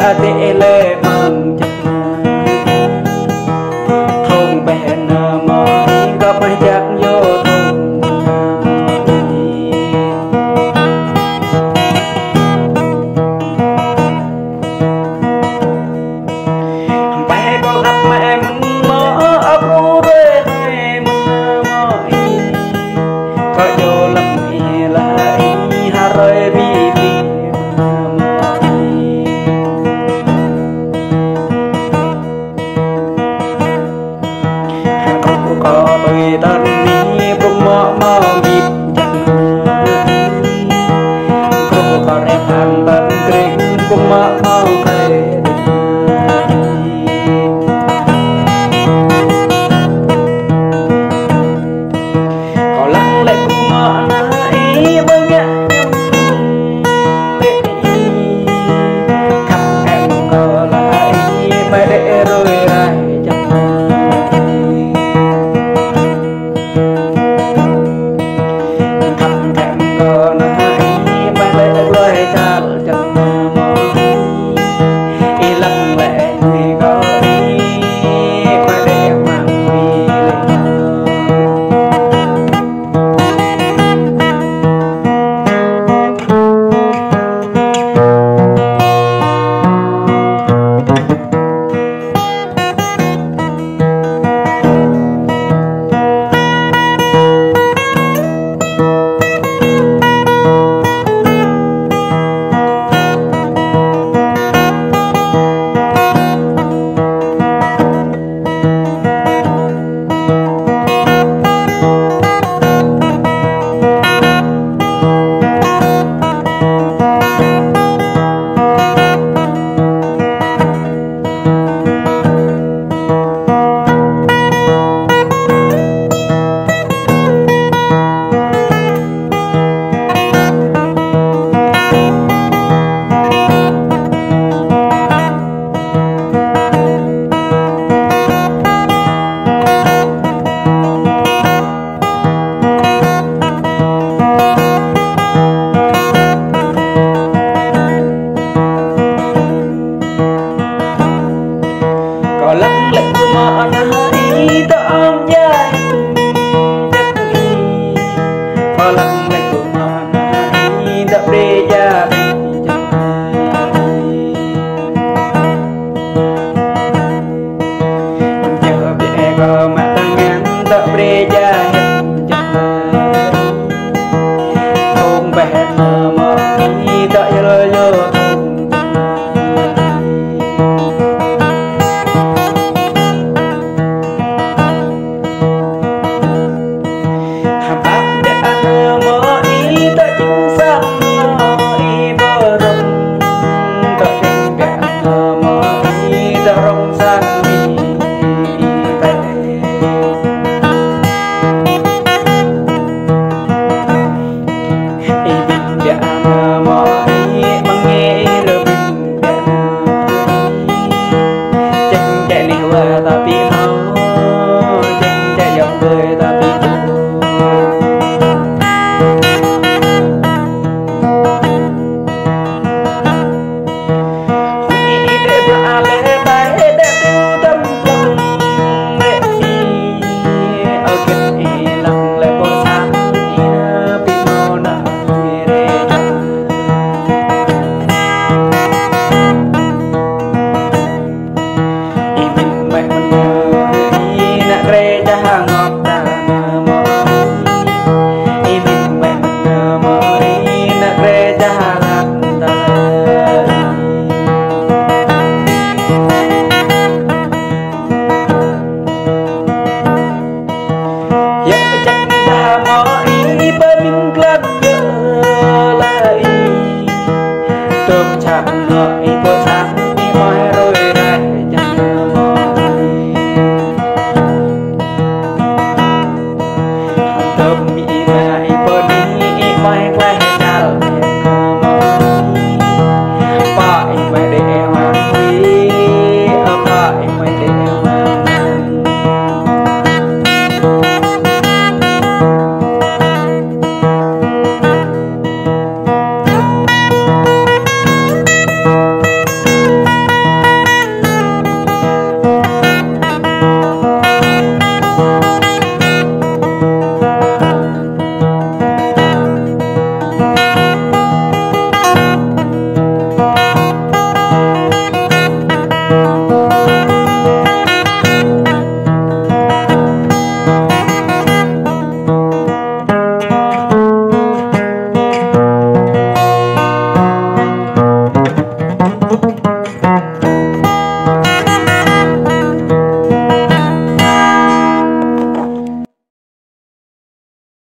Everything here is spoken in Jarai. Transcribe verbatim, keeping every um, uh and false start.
Adih lĕ mơ̆ng jăk. Thong bĕ nao mơ̆ ih, kơ mơ̆ jak yơh thong nao mơ̆ ih. Bĕ kơ khăp mă mơ̆n mơ̆, ăp ur ơi hai mơ̆n mơ̆ ih. Kơ yơh lăp ih laĭ ih, ha hrơi bi bi mơ̆n mơ̆ ih. Kơ tui tơ̆n ih, ƀu mă mă bit jăk. Kơ kơ rĕ phăn tơ̆n krĭng, ƀu mă mă kre. Kơ lăng lĕ ƀu mă nao ih, ƀu ngă ñăm lĕ ih. Khăp kơm kơ laĭ ih, mă đĕ rơi rai jăk. Khăp kơm kơ nao ih, mă đĕ rơi čar jăk mơ̆ ih. Ih lăng lĕ ih kơ ih, mă đĕ mă ih. Kơ lăng lĕ ƀu mă nao ih, tơ ong djai jăk ih. Kơ lăng lĕ ƀu mă nao ih, tơ brơi ja jăk ih. Jơ bĕ kơ mă tơngan, tơ brơi ja jăk. Thong bĕ nao mơ̆ ih, tơ yơh yơh thong. Hơbăp dĕ nao mơ̆ ih, tơ jing sang mơ̆ ih ƀu rŏng. Tơ jing dĕ nao mơ̆ ih, tơ rŏng sang ih tĕ. Ih ƀing dĕ nao mơ̆ ih, mơ̆ng ih rơbing dĕ nao. Jing dĕ nih wa ta ƀu hmâo, jing dĕ yŏng ƀơi ta ƀu hmâo. Ih dĕ ƀă lĕ ƀai dĕ tu tơm plơ̆ng lĕ ih, ơ gĕt ih lăng lĕ pô sang ih na ƀu hmâo nao ih rĕ čang. Ih ƀing mĕ mơ̆n ih nao rĕ čang ngŏk ta nao mơ̆ ih. Ih ƀing mĕ mơ̆n mơ̆ ih nao rĕ čang lăng ta. Yă pơčăk ta mơ̆ ih pơmĭn glăk yơh laĭ ih. Tơm čang nao ih pơčă